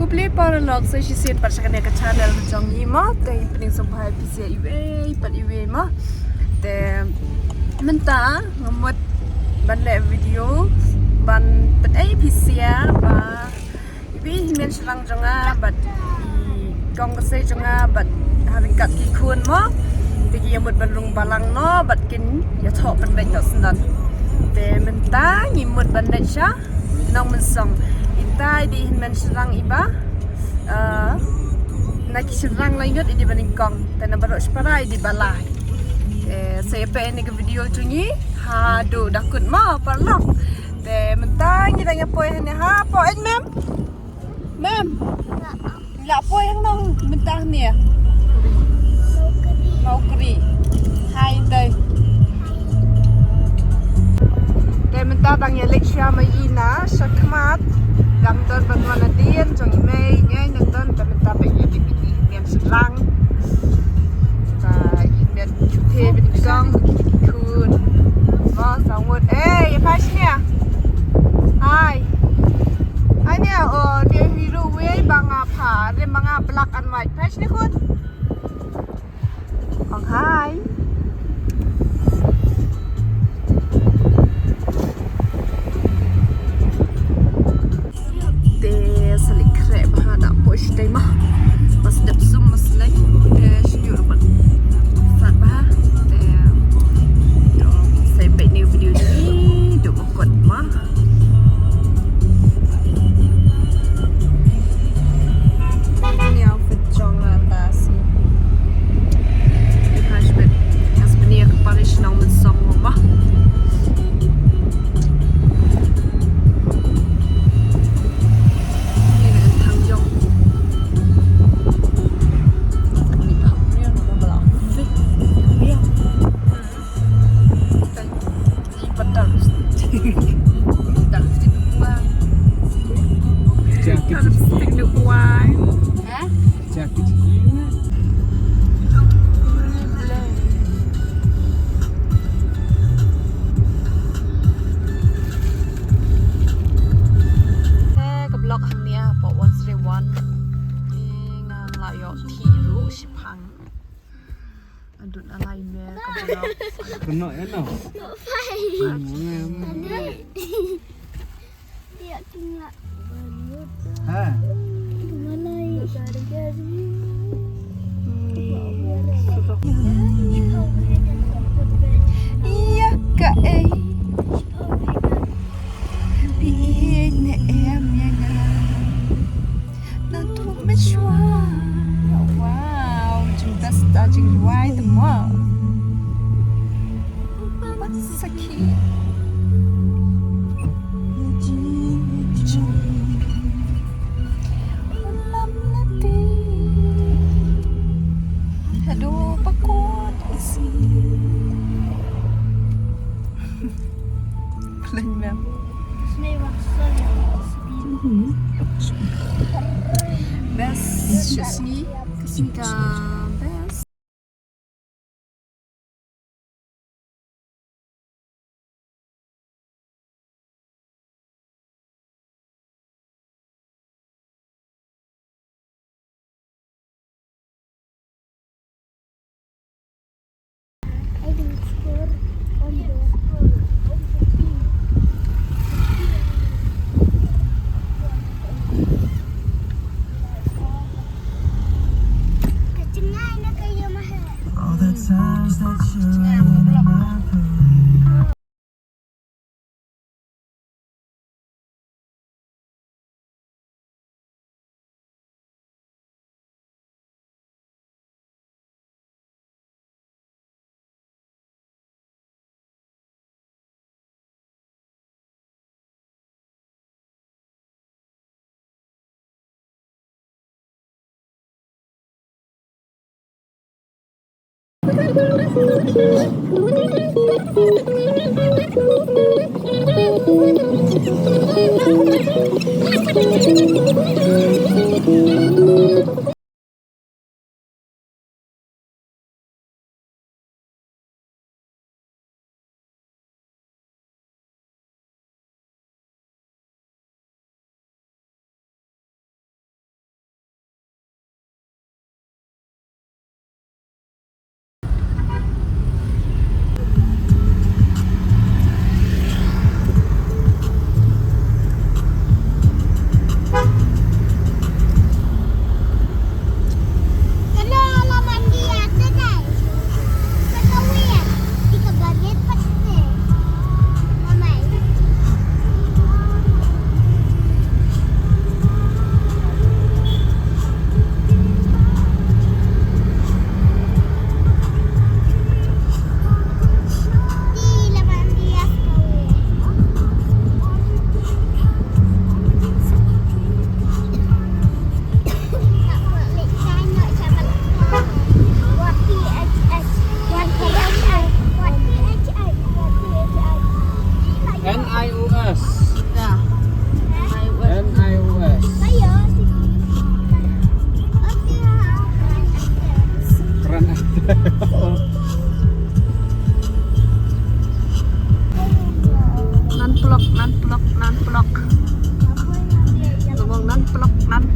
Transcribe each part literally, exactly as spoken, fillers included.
Khublei paralok, sa shisien pat sha kane ka channel jong ngi mo. Te ngi pdiang sngewbha ïa phi sha iwei pat iwei mo. Te mynta nga mut ban leh video ban pyni ïa phi sha ba iwei i hynmen shynrang jong nga bad i kong ka sei jong nga bad ha ryngkat ki khun mo. Te ki ïa mut ban rung balang noh bad kin ïathoh pynbeit noh syndon. Te mynta ngi mut ban leit sha Nongmynsong. Ita i dei i hynmen shynrang iba, ah, na ki shynrang laingut i dei ba nyngkong. Te na baroh shipara i dei ba lai. Te sa ïa peit ïa kane ka video jong ngi haduh da kut mo paralok. Te mynta ngi dang ïa poi hangne ha, poi mem. Mem. Lah poi hangne mynta hangne. Mawkri. Hai te. Te mynta dang ïa leit sha Maïna sha khmat. Dang don ban wan nadien jong i mei, i mei dang don, te mynta ba ïa leit i hynmen shynrang. Ba i hynmen, te ba nyngkong ki khun. Mo sa ngut. Eh, ïa phai shane. Hai. Hai ne, oh, dei hi ruh wei ba nga pha, dei ba nga black and white. Phai shane khun. Ong hai. Te sa leit khreh bha da poi shatei mo. Mas dep sum mas leit. Te shu ïoh ruh ban sat bha. Te to sa ïa peit ïa kane ka video jong ngi. Duh ba kut mo. Kane ka outfit jong nga mynta sngi. Ka husband, husband ïa ka parish Nongmynsong mo. Ïa ka thang jong. Ka block hangne hapoh one three one. Nga la ïoh thik ruh shipang. Adut alai me ka block. Kena ya no. Ha. Ïa ka ei. Happy ne em ïa nga. Nang tu meshwa. Wow, jingdas da jingrwai te mo. Sakhi. Lam lati. Hadu pakot isi. Plain mem. Best shisni. Kasinka best.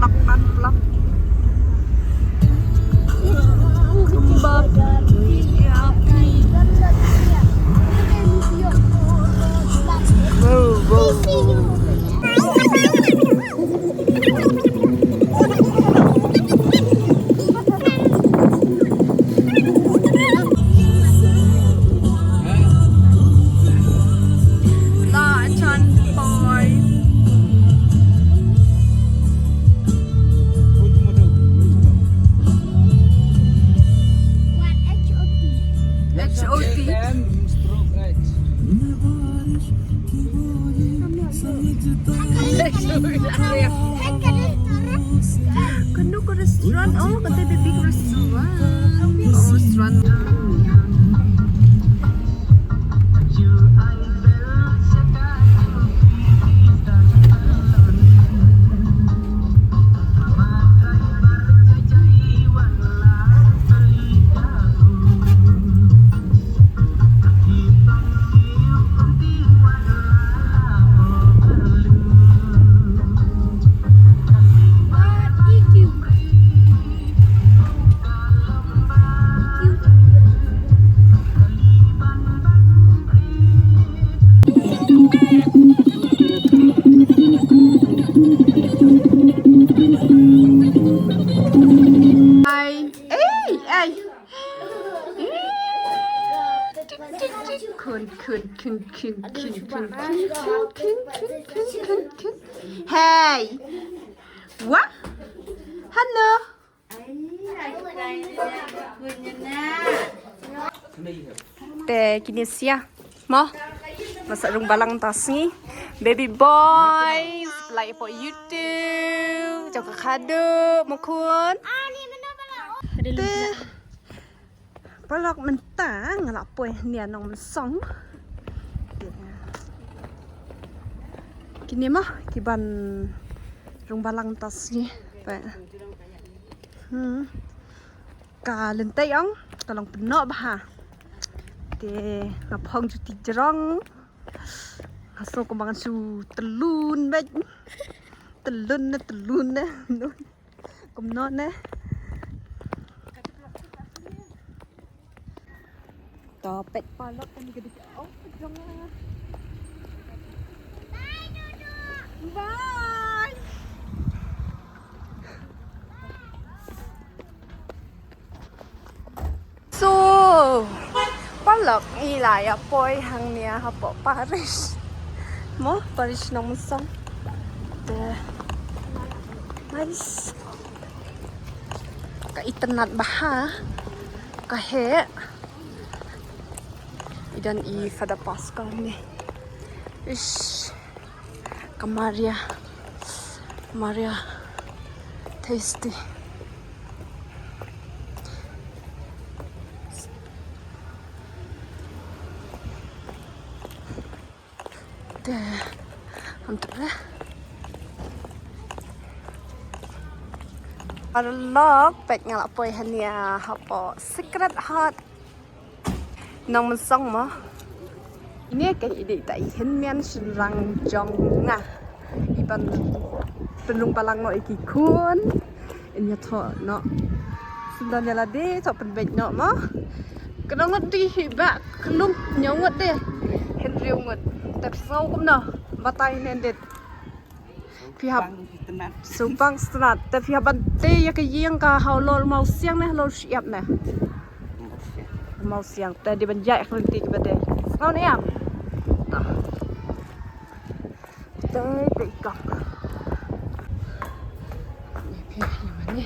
Plak, plak, plak. Kembang. Wow, wow, wow. La Chan Boy. H O T. Kano ka restaurant? Oh, kata the big restaurant. Oh, restaurant. Ai. Ei, ei. Khun, khun, khun, khun, khun, khun. Hey. What? Hello. Te kine sia. Mo. Masa rung balang ta sngi. Baby boy. Supply for YouTube. Jong ka khadu mo khun. Te. Paralok mynta nga la poi nia Nongmynsong. Kine mo kiban rung balang ta sngi. Te. Hmm. Ka lynti ong ka long pynnoh bha. Te nga phong juti jrong. Nga sngew kumba ngan shu tylun beit. Tylun ne tylun ne. Kumno ne. To peit paralok kan ka dei. Oh, jong nga. Bye. So, paralok ngi la ïa poi hangne hapoh parish. Mo, parish Nongmynsong. Te nice. Ka itynnad bha. Ka heh. I don i Father Pascal ne. Ish. Ka Maria. Maria. Tasty. Te, am tu re. Paralok, peit nga la poi hania hapoh Sacred Heart. Nongmynsong mo. Ine ka i dei ta i hynmen shynrang jong nga. Iban pynrung balang noh ïa ki khun. In ïathoh noh. Sngewdon ïa lade thoh pynbeit noh mo. Kano ngut dei hi ba klum hynñiew ngut dei. Hynriew ngut. Te phi sngew kumno? Batai ne dit. Phi hap. Sngewbang sngewtynnat. Te phi hap ban tei ïa ka ïing ka halor mawsiang ne halor shyiap ne? Mawsiang. Te dei ban ïaid ha lynti kiba tei. Sngew ne em? Te, te i kong. Ni phi ïa mane.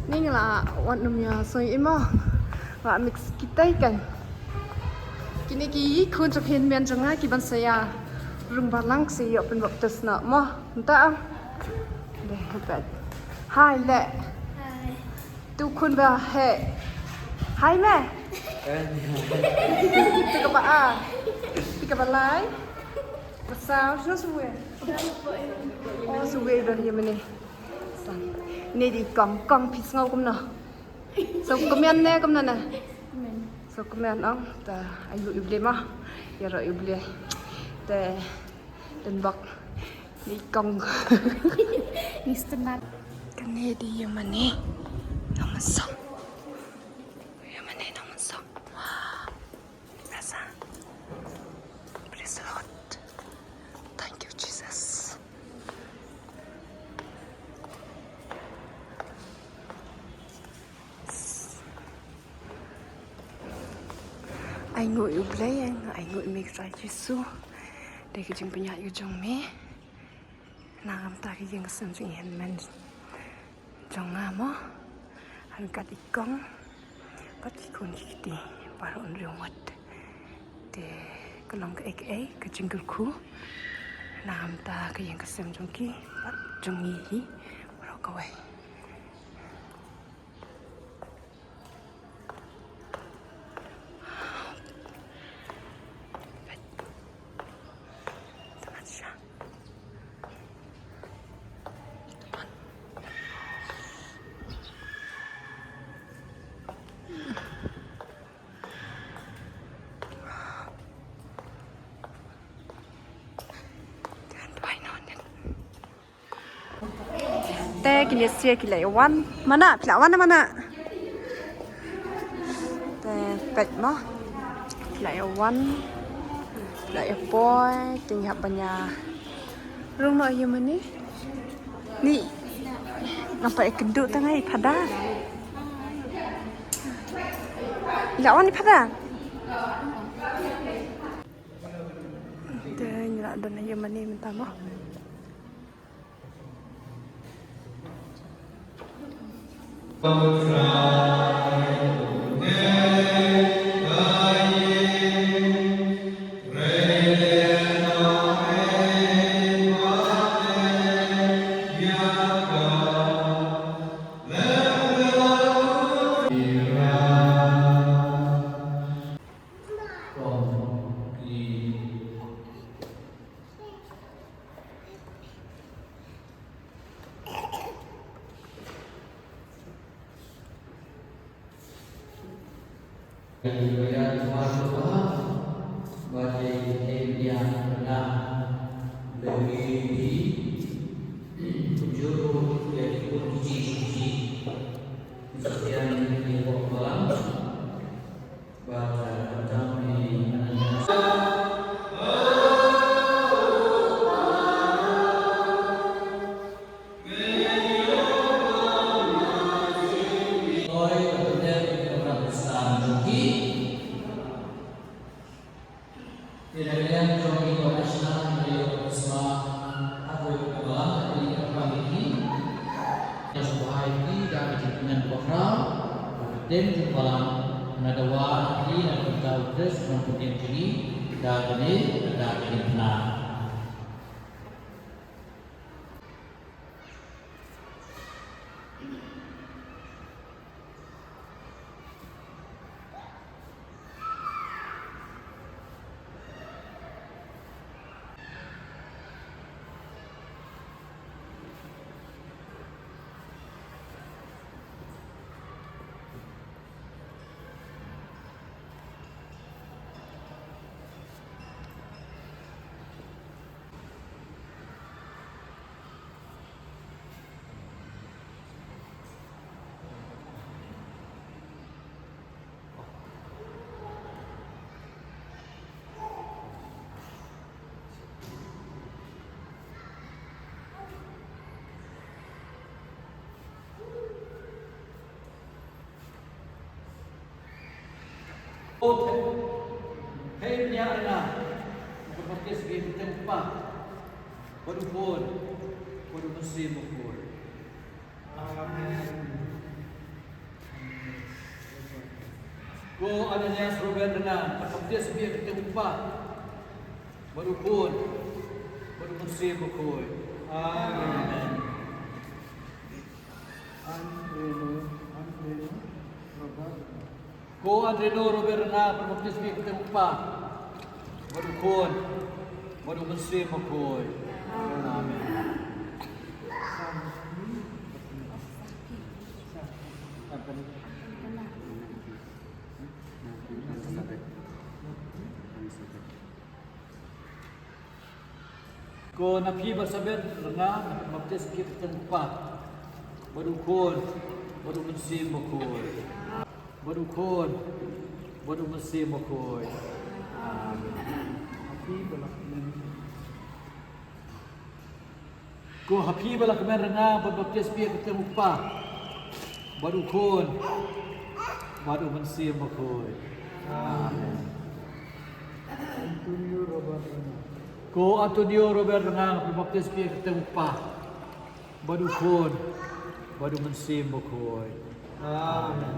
Ni nga la wan nym ïa soi i mo. Nga mix kita i kan. Kine ki khun jong hynmen jong nga kiban sa ïa rung balang sa ïoh pynbaptis noh mo. Nta am. Deh, hebat. Hai le. Hai. Tu khun ba heh. Hai me. Tu kaba a. Tu kaba lai. Ba saw, shano shuwe? Oh, shuwe ba ïa mane. San. Ne dei kong, kong phi sngew kumno? Sngew kmen ne kumno ne? Sngew kmen ong, ta ayu i Blei ma. Ïaroh i Blei. Te, ten bok. Ni kong. Mister Nat. Kane dei ïa mane nongmynsong. Ïa mane nongmynsong. Wah. Biasa. Praise the Lord. Thank you, Jesus. Ainguh ïa U Blei, ainguh ïa me Trai Jisu. Dei ka jingpynïaid ka jong me. Na ka bynta ka ïing ka sem jong i hynmen jong nga mo. Ha ryngkat i kong bad ki khun ki kti baroh hynriew ngut. Te ka long kaei kaei ka jingkyrkhu na ka bynta ka ïing ka sem jong ki bad jong ngi hi baroh kawei. Te kine sha ki la ïa wan. Mana, phi la wan mana? Te peit mo. Phi la ïa wan. Phi la ïa poi, te ngi hap ban ïa rung noh ïa mane. Ni. Nampak ïa kynduh tang ai pada. Phi la wan ïa pada. Te ngi la don ïa mane mynta mo. Teng jong balang, na dawa, na dawa, na dawa, na dawa, na dawa, na dawa. Hei bniah rna, baptis bad u Kpa bad u Khun bad u Mynsiem Bakhuid. Amen. Ko Ananias Ruben Rna, baptis bad u Kpa bad u Khun bad u Mynsiem Bakhuid. Amen. Andreno, Andreno, Robert. Ko Andreno Robert Rna, baptis bad u Kpa bad u Khun bad u Mynsiem Bakhuid. Amen. Ko Naphi Barsabit Rna, Baptis ïa ka kyrteng u Kpa, bad u Khun, bad u Mynsiem Bakhuid. Bad u Khun, bad u Mynsiem Bakhuid. Amen. Ko ha phi ba la kmen rangah ban baptis phi ïa ka kyrteng u Kpa, bad u Khun, bad u Mynsiem Bakhuid. Amen. Antonio Robert Rangah. Ko Antonio Robert Rangah, nga pynbaptis phi ïa ka kyrteng u Kpa, bad u Khun, bad u Mynsiem Bakhuid. Amen.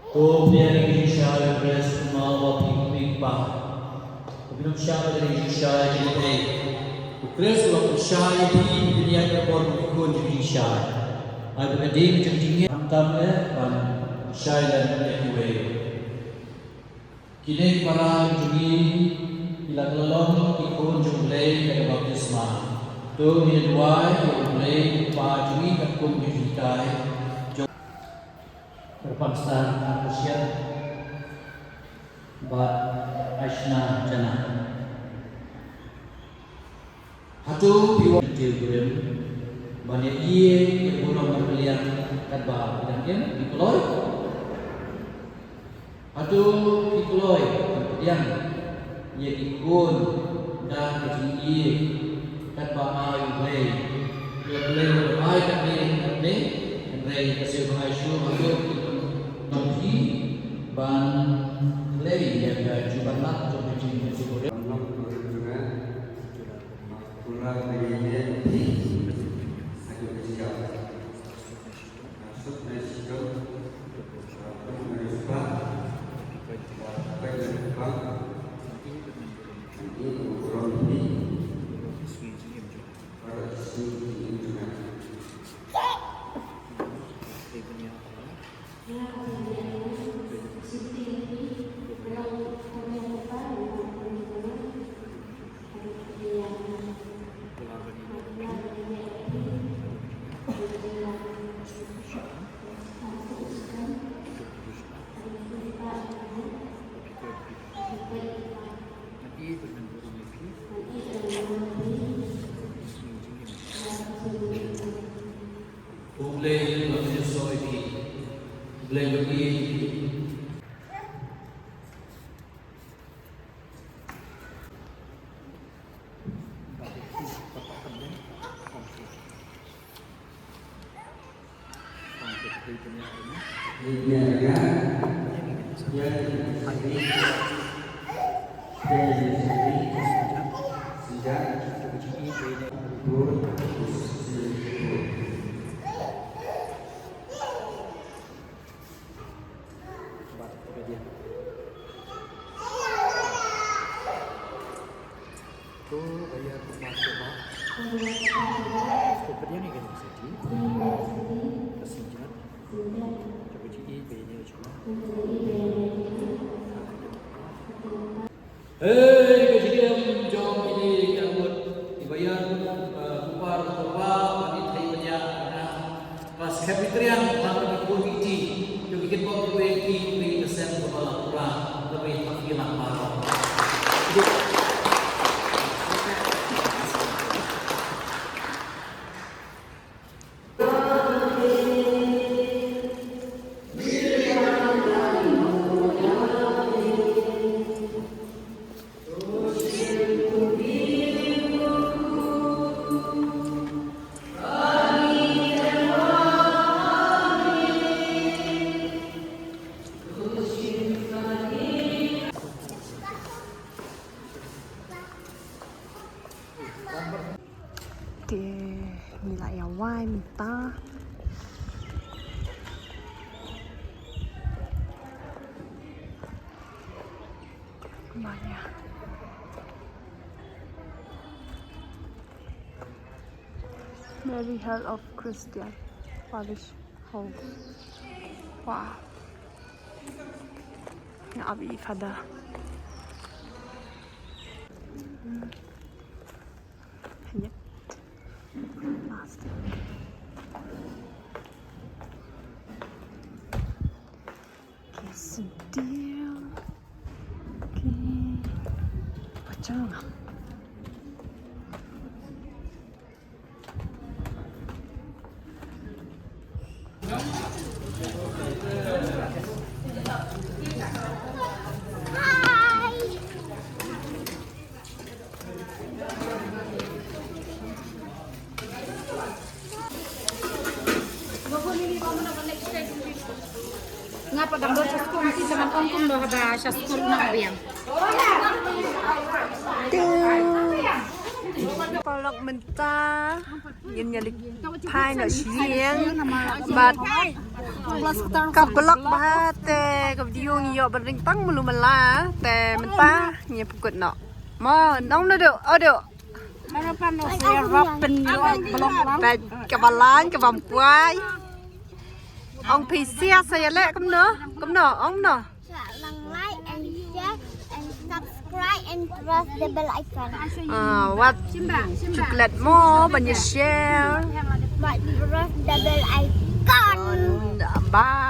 Ko pdiang ïa ka jingshai u Khrist, kumno ba phi, phi kpa. Ko phi nang shai ïa ka jingshai jong phi. U Khrist u la pynshai ïa phi, pynïaid ka bor u Khun jong ka jingshai. Ai ba ka ding jong ka jingngeit, khamtam eh ban shai lem ïa kiwei. Kine ki para jong ngi ki la kylla long ki khun jong U Blei da ka baptisma. To ngin duwai ïa U Blei U Kpa jong ngi katkum ki jinghikai jong Kyrpang Star Arpasiat bad Aishna Jana. Hato phi wan, Kyntiew Kurim, ban ïa ïeit ïa ka burom markylliang katba phi dang im, phi kloi? Hato phi kloi ban pdiang ïa ki khun da ka jingïeit katba ai U Blei? U Blei u ai katne katne, hynrei ka sngewbha ai shuh, hato phi, ban phi ban khlei ïa ka jubab jong ka jingkyrkhu. Ban long ka ri jong nga. Kumba ngi ïeit ïa phi, ha ka jingïeit. Nga suk na shitom, nga pynlong na ri spah, nga pynlong na ri spah, nga pynlong na ri spah. U Blei u la pynïasoh ïa phi. U Blei u la pynïasoh ïa phi. Hei, ka jingim jong kine ki arngut kiba ïa, eh, kupar kyrpang bad ki thei bniah, ka secretariat bad ki komiti, to ki kitbok kiwei ki, kiwei ki sem kaba la pura, kaba ïa ki la pura. Te ngi la ïa wai mynta. Maya. Mary Help of Christian Parish House. Wow. Nga ap ïa i Father. Hanyit. Plastic. Okay, so deal. Okay. Pachang. Nga pat dang don sha skul, ngi sa ngan ong kumno haba sha skul nga biang. Paralok, mynta ngin ïa leit phai noh sha ïing bad ka paralok, bha te ka video ngi ïoh ban ring tang malu mala te mynta ngi pynkut noh. Mo nong na do, o do. Bad kaba lan kaba mkwai. Ong phi sia sa ïa leh kumno? Kumno? Ong no. Sa lang like and share and subscribe and press the bell icon. Ah, wat chocolate mo ban ïa share. But press the bell icon. Bye.